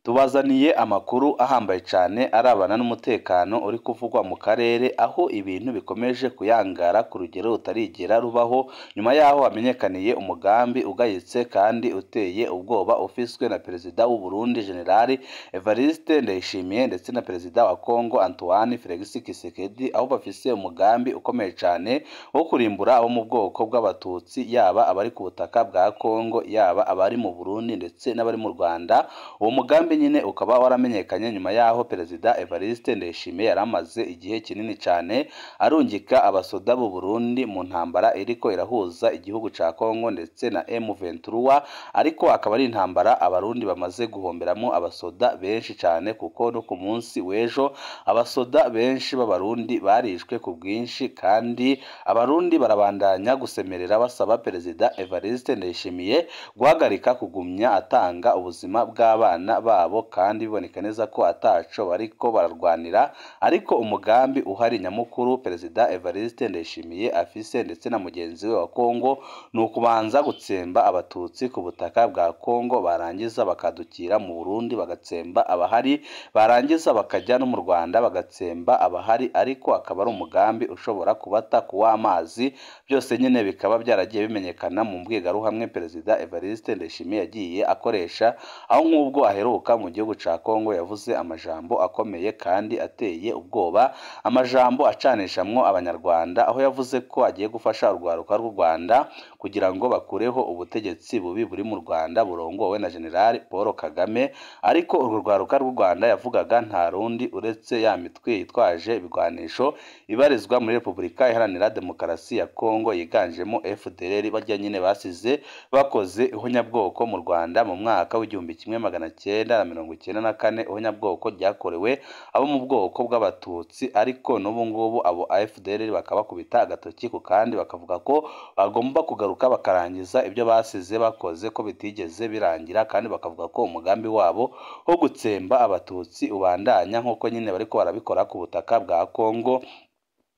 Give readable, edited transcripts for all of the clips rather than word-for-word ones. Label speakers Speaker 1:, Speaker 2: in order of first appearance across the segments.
Speaker 1: Tubazaniye amakuru ahambaye cyane arabana n'umutekano uri kuvugwa mu karere, aho ibintu bikomeje kuyangara ku rugero rutarigera rubaho, nyuma y'aho hamenyekaniye umugambi ugayitse kandi uteye ubwoba ufiswe na Perezida w'u Burundi General Evariste Ndayishimiye ndetse na Perezida wa Congo Antoine Felix Tshisekedi, aho bafise umugambi ukomeye cyane wo kurimbura abo mu bwoko bw'Abatutsi, yaba abari ku butaka bwa Congo, yaba abari mu Burundi ndetse n'abari mu Rwanda. Uwo mugambi nyine ukaba waramenyekanye nyuma y'aho Perezida Evariste Ndayishimiye yari amaze igihe kinini cyane arungika abasoda b'u Burundi mu ntambara iriko irahuza igihugu ca Congo ndetse na M23, ariko akaba ari intambara Abarundi bamaze guhomberamo abasoda benshi cyane, kuko no ku munsi w'ejo abasoda benshi b'Abarundi barishwe ku bwinshi, kandi Abarundi barabandanya gusemerera basaba Perezida Evariste Ndayishimiye guhagarika kugumya atanga ubuzima bw'abana babo, kandi biboneka neza ko ataco bariko bararwanira. Ariko umugambi uhari nyamukuru Perezida Evariste Ndayishimiye afise ndetse na mugenzi we wa Congo ni ukubanza gutsemba Abatutsi ku butaka bwa Congo, barangiza bakadukira mu Burundi bagatsemba abahari, barangiza bakajya no mu Rwanda bagatsemba abahari, ariko akaba ari umugambi ushobora kubata kuw'amazi. Byose nyine bikaba byaragiye bimenyekana mu mbwirwaruhamwe Perezida Evariste Ndayishimiye yagiye akoresha, aho nk'ubwo aheruka mu gihugu ca Congo yavuze amajambo akomeye kandi ateye ubwoba, amajambo acanishamwo Abanyarwanda, aho yavuze ko agiye gufasha urwaruka rw'u Rwanda kugira ngo bakureho ubutegetsi bubi buri mu Rwanda burongowe na General Paul Kagame. Ariko urwo rwaruka rw'u Rwanda yavugaga nta rundi uretse ya mitwe yitwaje ibigwanisho ibarizwa muri Repubulika Iharanira Demokarasi ya Congo yiganjemo FDLR, barya nyine basize bakoze ihonyabwoko mu Rwanda mu mwaka w'1994, ihonyabwoko ryakorewe abo mu bwoko bw'Abatutsi. Ariko n'ubu ngubu abo FDLR bakabakubita agatoki ku kandi, bakavuga ko bagomba kugaruka bakarangiza ibyo basize bakoze, ko bitigeze birangira, kandi bakavuga ko umugambi wabo wo gutsemba Abatutsi ubandanya nk'uko nyine bariko barabikora ku butaka bwa Congo,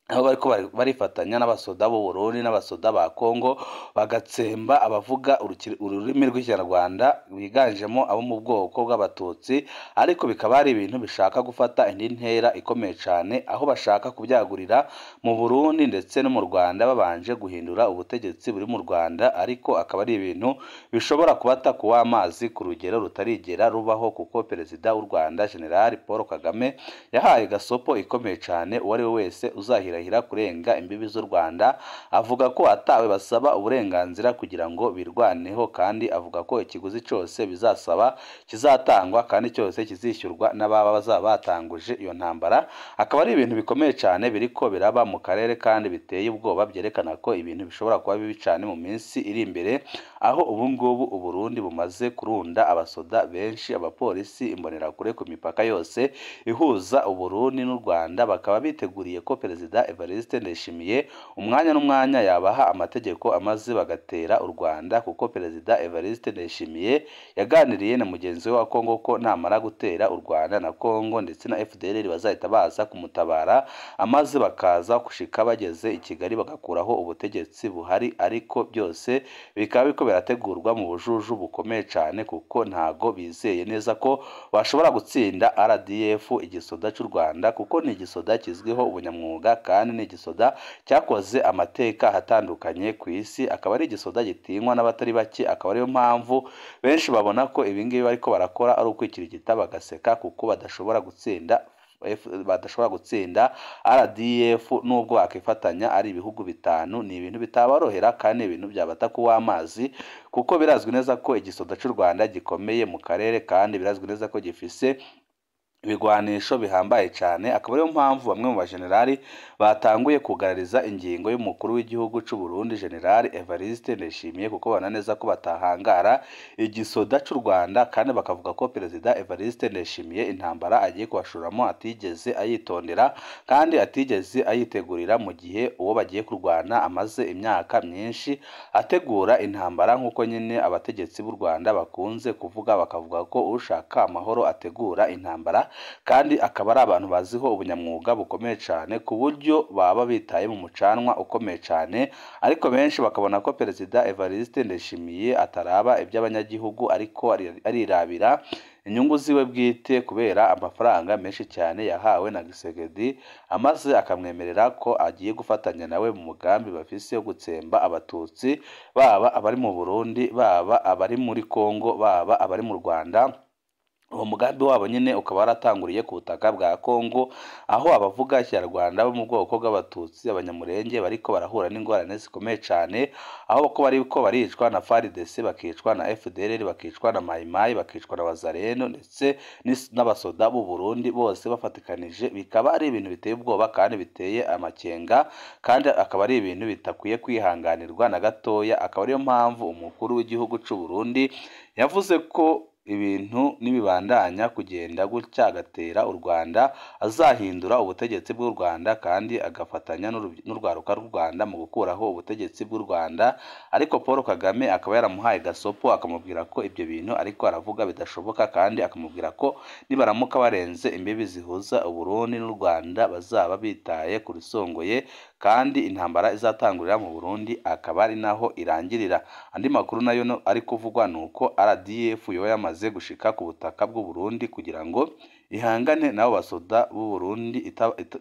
Speaker 1: aho bariko barifatanya n'abasoda b'u Burundi n'abasoda ba Congo bagatsemba abavuga ururimi rw'Ikinyarwanda biganjemo abo mu bwoko bw'Abatutsi. Ariko bikaba ari ibintu bishaka gufata indi ntera ikomeye cyane, aho bashaka kubyagurira mu Burundi ndetse no mu Rwanda babanje guhindura ubutegetsi buri mu Rwanda, ariko akaba ari ibintu bishobora kubata kuw'amazi ku rugero rutarigera rubaho, kuko Perezida w'u Rwanda General Paul Kagame yahaye gasopo ikomeye cyane uwo ari we wese uzahirahira kurenga imbibi z'u Rwanda, avuga ko atawe basaba uburenganzira kugira ngo birwaneho, kandi avuga ko ikiguzi cyose bizasaba kizatangwa kandi cyose kizishyurwa n'ababa bazaba batanguje iyo ntambara. Akaba ari ibintu bikomeye cyane biriko biraba mu karere kandi biteye ubwoba, byerekana ko ibintu bishobora kuba bibi cyane mu minsi iri imbere, aho ubu ngubu u Burundi bumaze kurunda abasoda benshi, abapolisi, imbonerakure ku mipaka yose ihuza u Burundi n'u Rwanda, bakaba biteguriye ko Perezida Evariste Ndayishimiye umwanya n'umwanya yabaha amategeko amaze bagatera u Rwanda, kuko Perezida Evariste Ndayishimiye yaganiriye na mugenzi we wa Congo ko namara gutera u Rwanda na Congo ndetse na FDLR bazahita baza kumutabara, amaze bakaza gushika bageze i Kigali bagakuraho ubutegetsi buhari. Ariko byose bikaba biriko birategurwa mu bujuju bukomeye cyane, kuko ntago bizeye neza ko bashobora gutsinda RDF, igisoda cy'u Rwanda, kuko ni igisoda kizwiho ubunyamwuga kandi ni igisoda cyakoze amateka atandukanye ku isi, akaba ari igisoda gitinywa n'abatari bake. Akaba ariyo mpamvu benshi babona ko ibingibi bariko barakora ari ukwikirigita bagaseka, kuko badashobora gutsinda RDF nubwo bakifatanya ari ibihugu bitanu. Ni ibintu bitaborohera kandi ibintu byabata kuw'amazi, kuko birazwi neza ko igisoda cy'u Rwanda gikomeye mu karere, kandi birazwi neza ko gifise ibigwanisho bihambaye cyane. Akaba ariyo mpamvu bamwe mu bajenerali batanguye kugarariza ingingo y'umukuru w'igihugu cy'u Burundi General Evariste Ndayishimiye, kuko babona neza ko batahangara igisoda cy'u Rwanda, kandi bakavuga ko Perezida Evariste Ndayishimiye intambara agiye kubashoramo atigeze ayitondera kandi atigeze ayitegurira, mu gihe uwo bagiye kurwana amaze imyaka myinshi ategura intambara, nk'uko nyine abategetsi b'u Rwanda bakunze kuvuga, bakavuga ko ushaka amahoro ategura intambara, kandi akaba ari abantu baziho ubunyamwuga bukomeye cyane, ku buryo baba bitaye mu mucanwa ukomeye cyane. Ariko benshi bakabona ko Perezida Evariste Ndayishimiye ataraba iby'abanyagihugu, ariko arirabira inyungu ziwe bwite kubera amafaranga menshi cyane yahawe na Tshisekedi, amaze akamwemerera ko agiye gufatanya nawe mu mugambi bafise wo gutsemba abatutsi, baba abari mu Burundi, baba abari muri Kongo, baba abari mu Rwanda. Uwo mugambi wabo nyine ukaba waratanguriye ku butaka bwa Kongo, aho abavuga Ikinyarwanda bo mu bwoko bw'abatutsi, abanyamurenge bariko barahura n'ingorane zikomeye cyane, aho ko bariko baricwa na FARDC, bakicwa na FDLR, bakicwa na Mai Mai, bakicwa na Wazalendo ndetse n'abasoda b'u Burundi bose bafatikanije. Bikaba ari ibintu biteye ubwoba kandi biteye amakenga, kandi akaba ari ibintu bitakwiye kwihanganirwa na gatoya. Akaba ariyo mpamvu umukuru w'igihugu c'u Burundi yavuze ko ibintu nibibandanya kugenda gutya agatera u Rwanda, azahindura ubutegetsi bw'u Rwanda kandi agafatanya n'urwaruka rw'u Rwanda mu gukuraho ubutegetsi bw'u Rwanda. Ariko Paul Kagame akaba yaramuhaye gasopo, akamubwira ko ibyo bintu ariko aravuga bidashoboka, kandi akamubwira ko nibaramuka barenze imbibi zihuza Uburundi n'u Rwanda bazaba bitaye ku risongoye, kandi intambara izatangurira mu Burundi akaba ari naho irangirira. Andi makuru nayo ari kuvugwa ni uko RDF yoba yamaze gushika ku butaka bw'u Burundi kugira ngo ihangane n'abo basoda b'u Burundi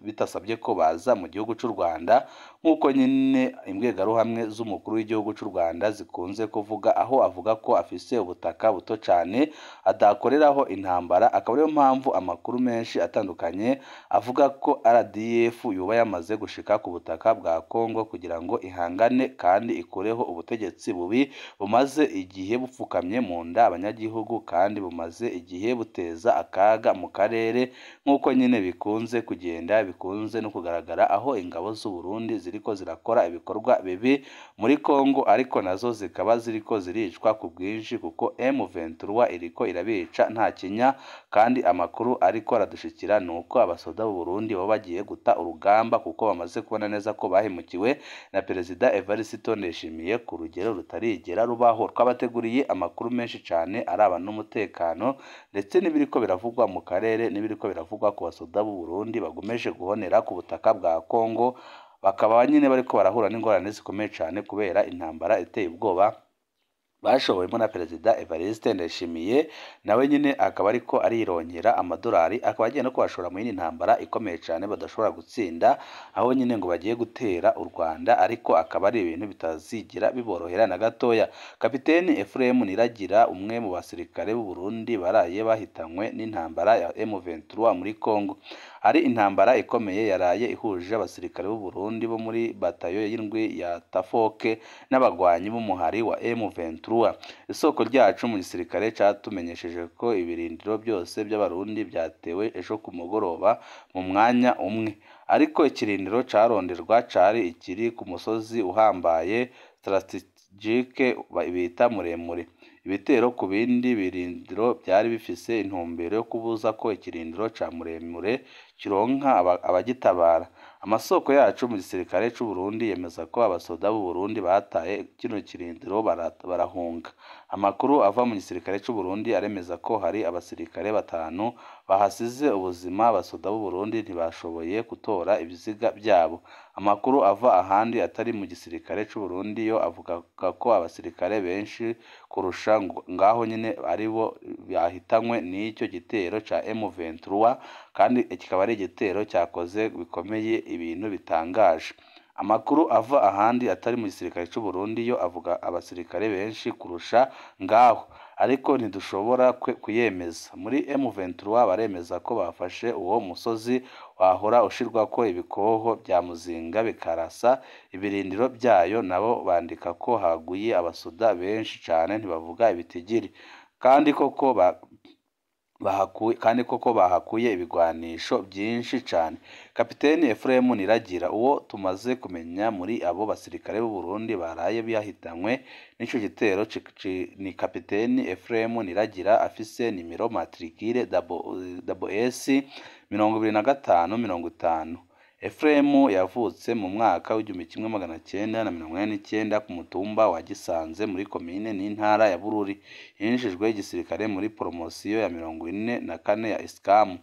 Speaker 1: bitasabye ko baza mu gihugu cy'u Rwanda, nk'uko nyine imbwirwaruhamwe z'umukuru w'igihugu cy'u Rwanda zikunze kuvuga, aho avuga ko afise ubutaka buto cyane adakoreraho intambara. Akaba ariyo mpamvu amakuru menshi atandukanye avuga ko RDF yoba yamaze gushika ku butaka bwa Kongo kugira ngo ihangane kandi ikureho ubutegetsi bubi bumaze igihe bupfukamye mu nda abanyagihugu, kandi bumaze igihe buteza akaga mu karere, nk'uko nyine bikunze kugenda bikunze no kugaragara, aho ingabo z'u Burundi ziriko zirakora ibikorwa bibi muri Kongo, ariko nazo zikaba ziriko ziricwa ku bwinshi kuko M23 iriko irabica nta kinya. Kandi amakuru ariko aradushikira ni uko abasoda b'u Burundi baba bagiye guta urugamba, kuko bamaze kubona neza ko bahemukiwe na Perezida Evariste Ndayishimiye ku rugero rutarigera rubaho. Twabateguriye amakuru menshi cyane araba n'umutekano ndetse n'ibiriko biravugwa mu karere, n'ibiriko biravugwa ku basoda b'u Burundi bagomeje guhonera ku butaka bwa Kongo, bakaba nyine bariko barahura n'ingorane zikomeye cyane kubera intambara iteye ubwoba bashowemo na Perezida Evariste Ndayishimiye. Nawe nyine akaba ariko arironkera amadolari, akaba agiye no kubashora mu yindi ntambara ikomeye cyane badashobora gutsinda, aho nyine ngo bagiye gutera u Rwanda, ariko akaba ari ibintu bitazigira biborohera na gatoya. Kapiteni Ephraim Niragira, umwe mu basirikare b'u Burundi baraye bahitanywe n'intambara ya M23 muri Kongo. Hari intambara ikomeye yaraye ihuje abasirikare b'u Burundi bo muri batayo y'indwi ya Tafoke n'abagwanyi b'umuhari wa M23. Isoko ryacu mu gisirikare cyatumenyesheje ko ibirindiro byose by'abarundi byatewe ejo ku mugoroba mu mwanya umwe, ariko ikirindiro caronderwa cari ikiri ku musozi uhambaye strategique bita muremure. Ibitero ku bindi birindiro byari bifise intumbero yo kubuza ko ikirindiro ca muremure kironka abagitabara. Amasoko yacu mu gisirikare c'u Burundi yemeza ko abasoda b'u Burundi bataye kino kirindiro barahunga. Amakuru ava mu gisirikare c'u Burundi aremeza ko hari abasirikare 5 bahasize ubuzima. Abasoda b'u Burundi ntibashoboye gutora ibiziga byabo. Amakuru ava ahandi atari mu gisirikare c'u Burundi yo avuga ko abasirikare benshi kurusha ngaho nyine aribo bahitanywe n'icyo gitero ca M23, kandi kikaba ari igitero cyakoze bikomeye ibintu bitangaje. Amakuru ava ahandi atari mu gisirikare c'u Burundi yo avuga abasirikare benshi kurusha ngaho, ariko ntidushobora kuyemeza. Muri M23 baremeza ko bafashe uwo musozi wahora ushirwako ibikoho bya Muzinga bikarasa ibirindiro byayo, nabo bandika ko haguye abasoda benshi cyane, ntibavuga ibitigiri. Kandi koko bahakuye ibigwanisho byinshi cyane. Kapiteni Ephraim Niragira, uwo tumaze kumenya muri abo basirikare b'u Burundi baraye byahitanywe n'ico gitero, ni Kapiteni Ephraim Niragira, afise nimero matricule SS 2550. Ephraim yavutse mu mwaka w'1989 ku mutumba wa Gisanze muri komine n'intara ya Bururi. Yinjijwe igisirikare muri poromosiyo ya 44 ya Iskamu.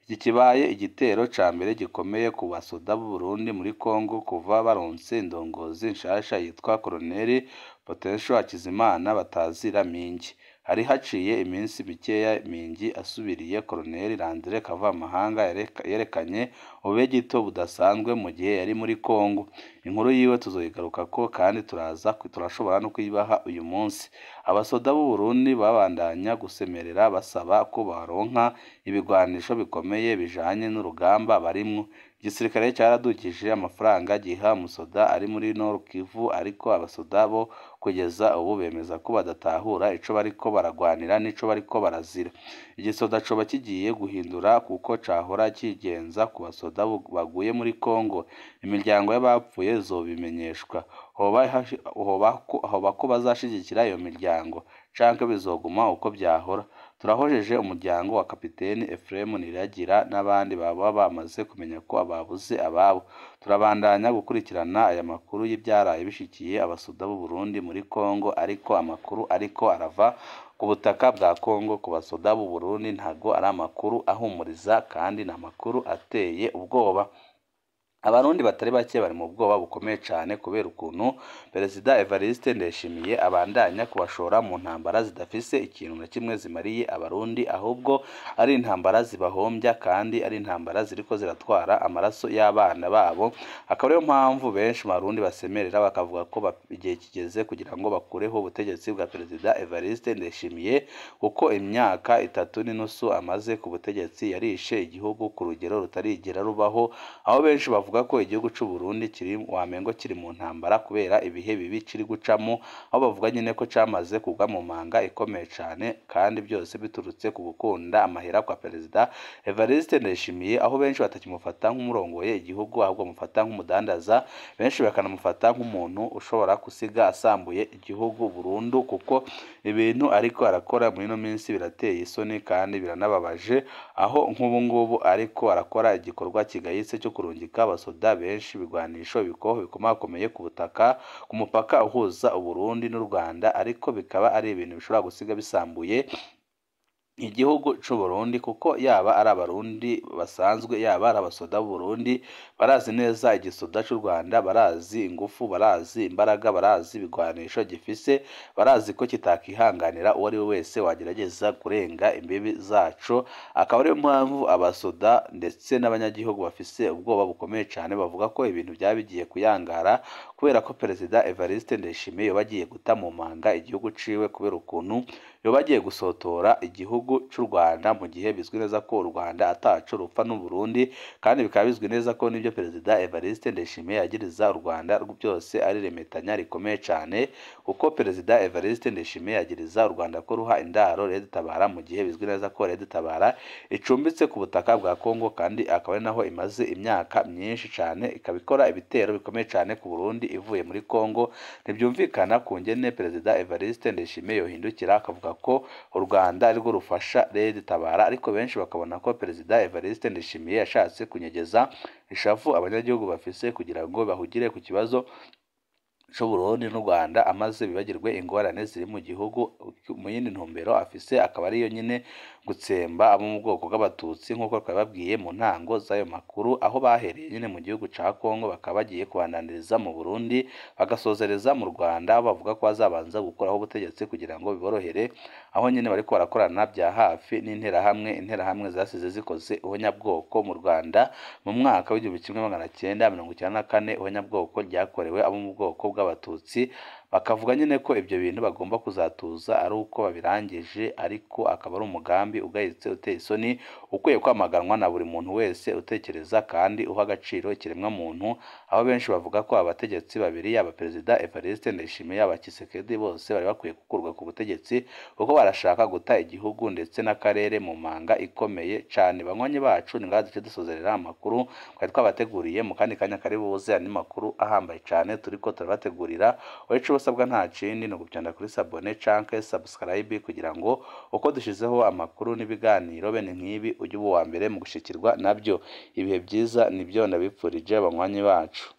Speaker 1: Iki kibaye igitero ca mbere gikomeye ku basoda b'u Burundi muri Kongo kuva baronse indongozi nshasha yitwa Colonel Potential Hakizimana batazira Mingi. Hari haciye iminsi mikeya Mingi asubiriye Colonel Landry Kavamahanga yerekanye ububegito budasanzwe mu gihe yari muri Kongo. Inkuru yiwe tuzoyigarukako kandi turaza turashobora no kuyibaha uyu munsi. Abasoda b'u Burundi babandanya gusemerera basaba ko baronka ibigwanisho bikomeye bijanye n'urugamba barimwo. Igisirikare cyaradugije amafaranga giha umusoda ari muri Nord Kivu, ariko abasoda bo kugeza ubu bemeza ko badatahura ico bariko baragwanira n'ico bariko barazira. Igisoda coba kigiye guhindura kuko cahora kigenza ku basoda baguye muri Kongo. Imiryango y'abapfuye izobimenyeshwa. Hoba ko bazashigikira iyo miryango canke bizoguma uko vyahora. Turahojeje umuryango wa Kapiteni Ephrem Niragira n'abandi baba bamaze kumenya ko babuze ababo. Turabandanya gukurikirana aya makuru y'ivyaraye bishikiye abasoda b'u Burundi muri Kongo, ariko amakuru ariko arava ku butaka bwa Kongo ku basoda b'u Burundi ntago ari amakuru ahumuriza kandi ni amakuru ateye ubwoba. Abarundi batari bake bari mu bwoba bukomeye cane kubera ukuntu Perezida Evariste Ndayishimiye abandanya kubashora mu ntambara zidafise ikintu na kimwe zimariye abarundi, ahubwo ari intambara zibahombya kandi ari intambara ziriko ziratwara amaraso y'abana babo. Akaba ariyo mpamvu benshi mu barundi basemerera bakavuga ko igihe kigeze kugira ngo bakureho ubutegetsi bwa Perezida Evariste Ndayishimiye, kuko imyaka 3.5 amaze ku butegetsi yarishe igihugu ku rugero rutarigera rubaho, aho benshi bavuga ko igihugu c'u Burundi kiri wamengo kiri mu ntambara kubera ibihe bibi kiri gucamo, aho bavuga nyine ko camaze kugwa mu manga ikomeye cane kandi byose biturutse ku gukunda amahera kwa Perezida Evariste Ndayishimiye, aho benshi batakimufata nk'umurongoye igihugu ahubwo bamufata nk'umudandaza, benshi bakanamufata nk'umuntu ushobora gusiga asambuye igihugu burundu, kuko ibintu ariko arakora muri ino minsi birateye isoni kandi biranababaje, aho nk'ubu ngubu ariko arakora igikorwa kigayitse cyo kurungika abasoda benshi ibigwanisho ibikoho bikomakomeye ku butaka ku mupaka uhuza Uburundi n'u Rwanda, ariko bikaba ari ibintu bishobora gusiga bisambuye igihugu c'u Burundi, kuko yaba ari abarundi basanzwe yaba ari abasoda b'u Burundi barazi neza igisoda c'u Rwanda, barazi ingufu, barazi imbaraga, barazi ibigwanisho gifise, barazi ko kitakihanganira uwo ari we wese wagerageza kurenga imbibi zaco. Akaba ariyo mpamvu abasoda ndetse n'abanyagihugu bafise ubwoba bukomeye cane, bavuga ko ibintu byaba bigiye kuyangara kubera ko Perezida Evariste Ndayishimiye yoba agiye guta mu manga igihugu ciwe kubera ukuntu yoba agiye gusotora igihugu c'u Rwanda, mu gihe bizwi neza ko u Rwanda ataco rupfa n'u Burundi, kandi bikaba bizwi neza ko n'ibyo Perezida Evariste Ndayishimiye yagiriza u Rwanda byose ari remetanya rikomeye cane, kuko Perezida Evariste Ndayishimiye yagiriza u Rwanda ko ruha indaro Red Tabara, mu gihe bizwi neza ko Red Tabara icumbitse ku butaka bwa Kongo kandi akaba ari naho imaze imyaka myinshi cane, ikaba ikora ibitero bikomeye cane ku Burundi ivuye muri Kongo. Ntibyumvikana ku ngene Perezida Evariste Ndayishimiye yohindukira akavuga ko u Rwanda arirwo rufasha Red Tabara, ariko benshi bakabona ko Perezida Evariste Ndayishimiye yashatse kunyegeza ishavu abanyagihugu bafise kugira ngo bahugire ku kibazo c'u Burundi n'u Rwanda, amaze bibagirwe ingorane ziri mu gihugu. Mu yindi ntumbero afise akaba ariyo nyine gutsemba abo mu bwoko bw'abatutsi, nk'uko twababwiye mu ntango z'ayo makuru, aho bahereye nyine mu gihugu ca Kongo bakaba bagiye kubandaniriza mu Burundi bagasozereza mu Rwanda, aho bavuga ko bazabanza gukuraho ubutegetsi kugira ngo biborohere, aho nyine bariko barakorana bya hafi n'interahamwe, interahamwe zasize zikoze ihonyabwoko mu Rwanda mu mwaka w'1994, ihonyabwoko ryakorewe abo mu bwoko bw'abatutsi. Bakavuga nyine ko ibyo bintu bagomba kuzatuza ari uko babirangije, ariko akaba ari umugambi ugayitse uteye isoni ukwiye kwamaganwa na buri muntu wese utekereza kandi uha agaciro ikiremwamuntu, aho benshi bavuga ko abategetsi babiri yaba Perezida Evariste Ndayishimiye yaba Tshisekedi bose bari bakwiye gukurwa ku butegetsi, kuko barashaka guta igihugu ndetse n'akarere mu manga ikomeye cane. Banywanyi bacu, ni ngaha duce dusozerera amakuru twari twabateguriye. Mu kandi kanya kari buze andi makuru ahambaye cane turiko turabategurira. Ico usabwa nta kindi ni uguvyonda kuri sabone canke subscribe kugira ngo uko dushizeho amakuru n'ibiganiro bene nk'ibi ujye uba uwa mbere mu gushikirwa nabyo. Ibihe byiza nibyo ndabipfurije banywanyi bacu.